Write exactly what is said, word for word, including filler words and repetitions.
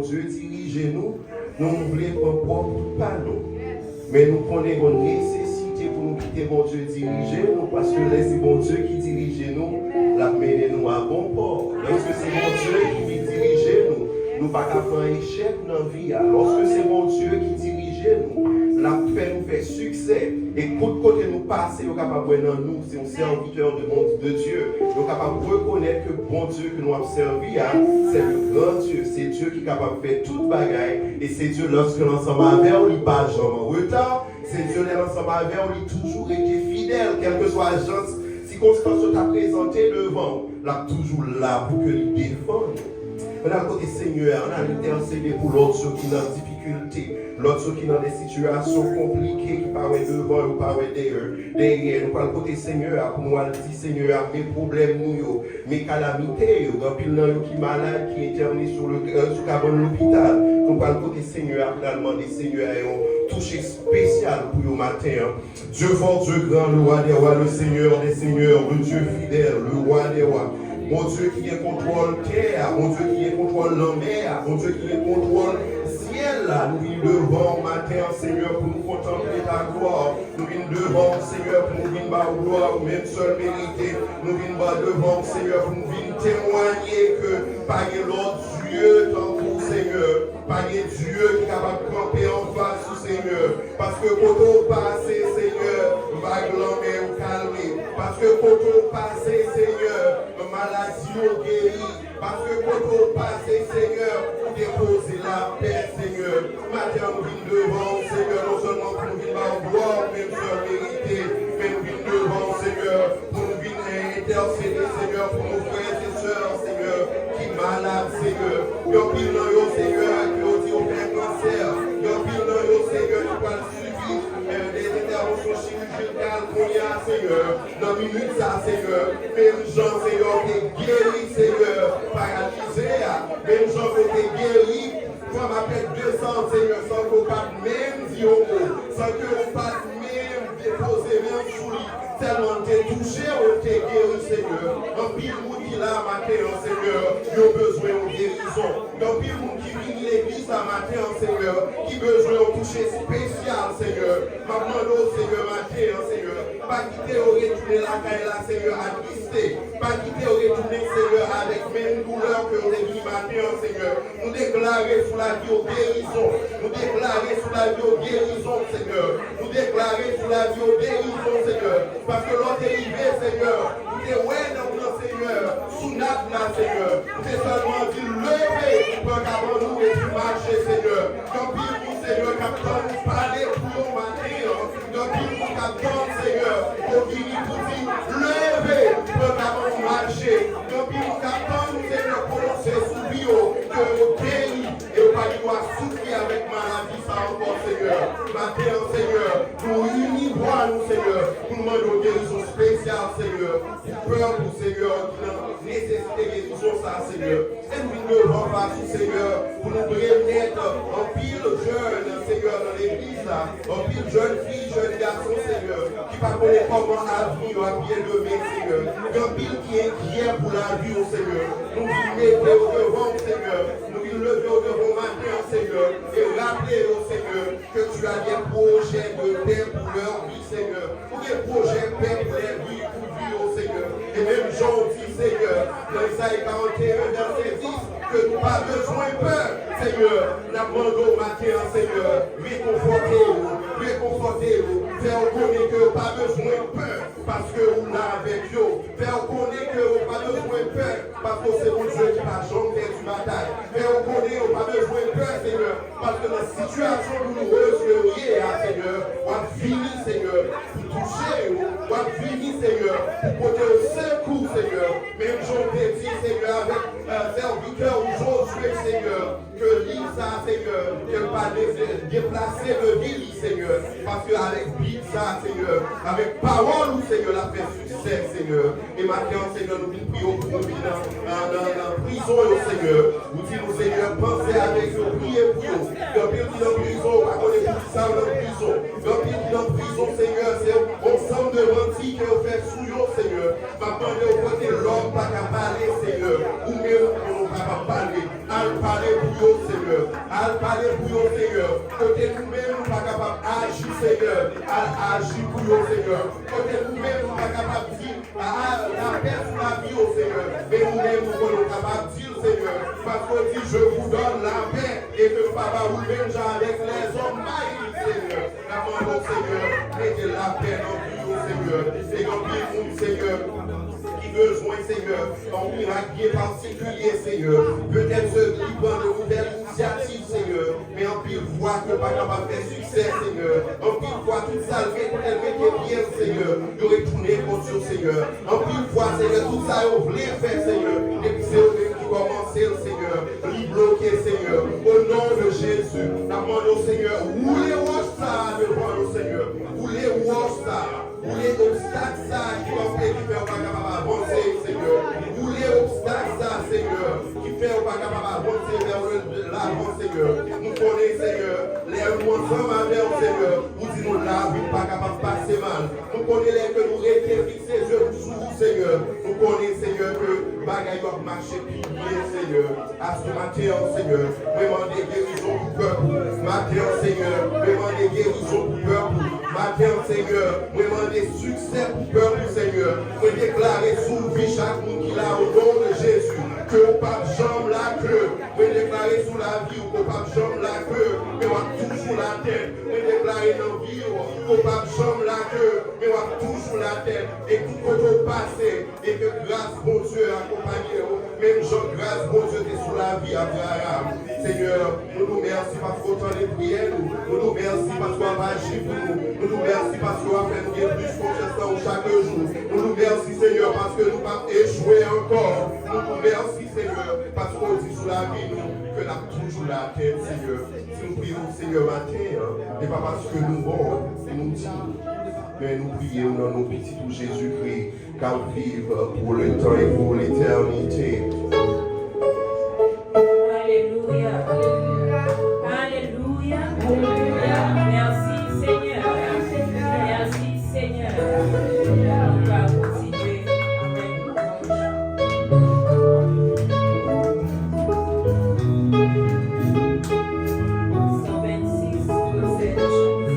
Bondye dirije nou, nou, nou vle pran pwòp wout pa nou. Men nou konnen gen nesesite pou nou kite Bondye dirije nou, paske lè se Bondye ki dirije nou, l ap mennen nou a bon pò. Lòske se Bondye ki dirije nou, nou pa ka pran echèk nan vi a. Lòske se Bondye ki dirije nou, l ap fè nou fè siksè. E tout kote nou pase, yo kapab wè nan nou se yon sèvitè de Bondye, de Dye. Yo kapab rekonèt ke Bondye ke nou ap sèvi a, c'est le grand Dieu. Se Dye ki kapab fè tout bagay. E se Dye, lòske l ansanm avè w, li pa janm an reta. Se Dye, lè l ansanm avè w, li toujou rete fidèl, kèlkeswa jan sikonstans yo ta prezante devan w, l ap toujou la pou ke li defann ou. Ann al kote Senyè a, ann al entèsede pou lòt yo ki nan difikilte, lòt yo ki nan de sitiyasyon konplike, ki pa wè devan yo, pa wè dèyè, dèyè. Nou pral kote Senyè a pou nou al di Senyè a, men pwoblèm nou yo, men kalamite yo. Gen anpil nan yo ki malad, ki entène sou le, euh, sou kabann lopital. Nou pral kote Senyè a pou n al mande Senyè a yon touche espesyal pou yo maten an. Dieu fort, Dieu grand, le roi des rois, le Seigneur des seigneurs, le Dieu fidèle, le roi des rois. Bondye ki gen kontwòl tè a, Bondye ki gen kontwòl lanmè a, Bondye ki gen kontwòl syèl la, nou vin devan w maten an, Senyè, pou nou kontanple ta glwa. Nou vin devan w, Senyè, pou nou vin ba w glwa, ou menm sèl merite. Nou vin ba devan w, Senyè, pou nou vin temwanye ke pa gen lòt Dye tankou w, Senyè. Pa gen Dye ki kapab kanpe anfas ou, Senyè. Paske kote w pase, Senyè, vag lanmè yo kalme. Paske kote w pase, Senyè, maladi yo geri. Paske kote w pase, Senyè, ou depoze lapè, Senyè. Maten an, nou vin devan w, Senyè, non sèlman pou nou vin ba w glwa, ou menm sèl merite, men nou vin devan w, Senyè, pou nou vin entèsede, Senyè, pou nou frè e sè, Senyè, ki malad, Senyè. Gen anpil nan yo, Senyè, ki yo di yo fè kansè. Gen anpil nan yo, Senyè, ki pral sibi, eh, de entèvansyon chirijikal kounye a, Senyè. Nan minit sa, Senyè, menm jan, Senyè, ou te geri, Senyè, paralize a, menm jan ke ou te geri fanm a pèt de san, Senyè, san ke ou pa t menm di yon mo, san ke ou pa t menm depoze men w sou li, sèlman l te touche w, ou te geri, Senyè. Anpil moun ki la maten an, Senyè, yo bezwen yon gerizon. Gen anpil moun ki vini legliz la maten an, Senyè, ki bezwen yon touche espesyal, Senyè. M ap mande w, Senyè, maten an, Senyè, pa kite yo retounen lakay la, Senyè, atriste. Pa kite yo retounen, Senyè, avèk menm doulè ke yo te vini maten an, Senyè. Nou deklare sou lavi yo gerizon. Nou deklare sou lavi yo gerizon, Senyè. Nou deklare sou lavi yo gerizon, Senyè. Paske lè w te rive, Senyè, ou te wè nonm nan, Senyè, sou nat la, Senyè. Ou te sèlman di, "Leve, pran kabann ou epi mache," Senyè. Gen anpil moun, Senyè, k ap tann ou pale pou yo maten an. Gen anpil moun k ap tann, Senyè, pou w vini pou di, "Leve, pran kabann ou mache." Gen anpil moun k ap tann, Senyè, pwononse sou vi yo ke yo geri e yo pa gen dwa soufri avèk maladi sa ankò, Senyè. Maten an, Senyè, nou ini vwa nou, Senyè, pou nou mande yon gerizon espesyal, Senyè, pou pèp ou, Senyè, ki nan nesesite gerizon sa, Senyè. E nou vin devan fas ou, Senyè, pou nou remèt anpil jèn, Senyè, nan legliz la, anpil jèn fi, jèn gason, Senyè, ki pa konnen kòman avni yo ap ye demen, Senyè. Gen anpil ki enkyè pou lavi yo, Senyè. Nou vin mete yo devan w, Senyè. Nou vin leve yo devan w maten an, Senyè. E raple yo, Senyè, que tu as des projets de paix pour leur vie, Senyè. Ou gen pwojè pè pou lè vi, pou vi yo, Senyè. E menm jan w di, Senyè, nan Ezayi karannteyen, vèsè dis, ke nou pa bezwen pè, Senyè. N ap mande w maten an, Senyè, rekonfòte yo, rekonfòte yo, fè yo konnen ke yo pa bezwen pè, paske ou la avèk yo. Fè yo konnen ke yo pa bezwen pè, paske w se Bondye ki pa janm pèdi batay. Fè yo konnen yo pa bezwen pè, Senyè, paske nan sitiyasyon doulourez ke yo ye a, Senyè, w ap vini, Senyè, pou touche yo, w ap vini, Senyè, pou pote yo sekou, Senyè. Menm jan w te di, Senyè, avèk, euh, sèvitè ou Jozye, Senyè, ke liv sa, Senyè, ke l pa de-, deplase de vi li, Senyè, paske avèk Bib sa, Senyè, avèk pawòl ou, Senyè, l ap fè siksè, Senyè. E maten an, Senyè, nou vin priye w pou moun ki nan, nan, nan, nan prizon yo, Senyè. Ou di nou, Senyè, panse avèk yo, priye pou yo. Gen anpil ki nan prizon, ou pa konnen poukisa yo nan prizon. Gen anpil ki nan prizon, Senyè, se yon ansanm de manti ke yo fè sou yo, Senyè. M ap mande w, kote lòm pa ka pale, Senyè, ou menm ou konnen w kapab pale. Al pale pou yo, Senyè. Al pale pou yo, Senyè. Kote nou menm nou pa kapab aji, Senyè, al aji pou yo, Senyè. Kote nou menm nou pa kapab di, a, lapè sou lavi yo, Senyè. Men nou menm nou konnen nou kapab di l, Senyè. Paske w di, je vous donne la paix, e ke nou pa ba ou l menm jan avèk lèzòm bay li, Senyè. N ap mande w, Senyè, mete lapè nan vi yo, Senyè. E gen anpil moun, Senyè, ki bezwen, Senyè, yon mirak byen patikilye, Senyè. Petèt se li pran de nouvèl inisyativ, Senyè. Men anpil fwa ke yo pa kapab fè siksè, Senyè. Anpil fwa, tout sa l mete, l mete pye l, Senyè, yo retounen kont yo, Senyè. Anpil fwa, Senyè, tout sa yo vle fè, Senyè, depi se yo menm ki kòmanse l, Senyè, li bloke, Senyè. O non de Jezi, n ap mande w, Senyè, woule wòch sa a devan yo, Senyè. Woule wòch sa a. Woule obstak sa a ki kanpe, ki fè yo pa kapab avanse, Senyè. Woule obstak sa a, Senyè, ki fè yo pa kapab avanse vè lavan, Senyè. Nou konnen, Senyè, lè nou ansanm avè w, Senyè, ou di nou lavi n pa kapab pase mal. Nou konnen lè ke nou rete fikse je nou sou ou, Senyè. Nou konnen, Senyè, ke bagay yo ap mache pi byen, Senyè. Aswè maten an, Senyè, mwen mande gerizon pou pèp ou. Maten an, Senyè, mwen mande gerizon pou pèp ou. Maten an, Senyè, mwen mande siksè pou pèp ou, Senyè. Mwen deklare sou vi chak moun ki la, o non de Jezi, ke w p ap janm lage. Mwen deklare sou lavi w ke w p ap janm lage, men w ap toujou latè. Mwen deklare nan vi w ke w p ap janm lage, men w ap toujou latè. E tout kote w pase, e ke gras Bondye akonpanye w, menm jan gras Bondye te sou lavi Abraram. Senyè, nou di w mèsi paske w tande priyè nou. Nou di w mèsi paske w ap aji pou nou. Nou di w mèsi paske w ap fè nou gen plis konfyans nan ou chak jou. Nou di w mèsi, Senyè, paske nou p ap echwe ankò. Nou di w mèsi, Senyè, paske w di sou lavi nou ke n ap toujou latè, Senyè. Si nou priye w, Senyè, maten an, e pa paske nou bon, nou di, men nou priye w nan non Pitit ou Jezikri, k ap viv pou letan e pou letènite. Alelouya. Alelouya. Alelouya. Mèsi, Senyè. Mèsi, Senyè. Nou va kontinye avèk lwanj. San vennsis, vèsè de chante.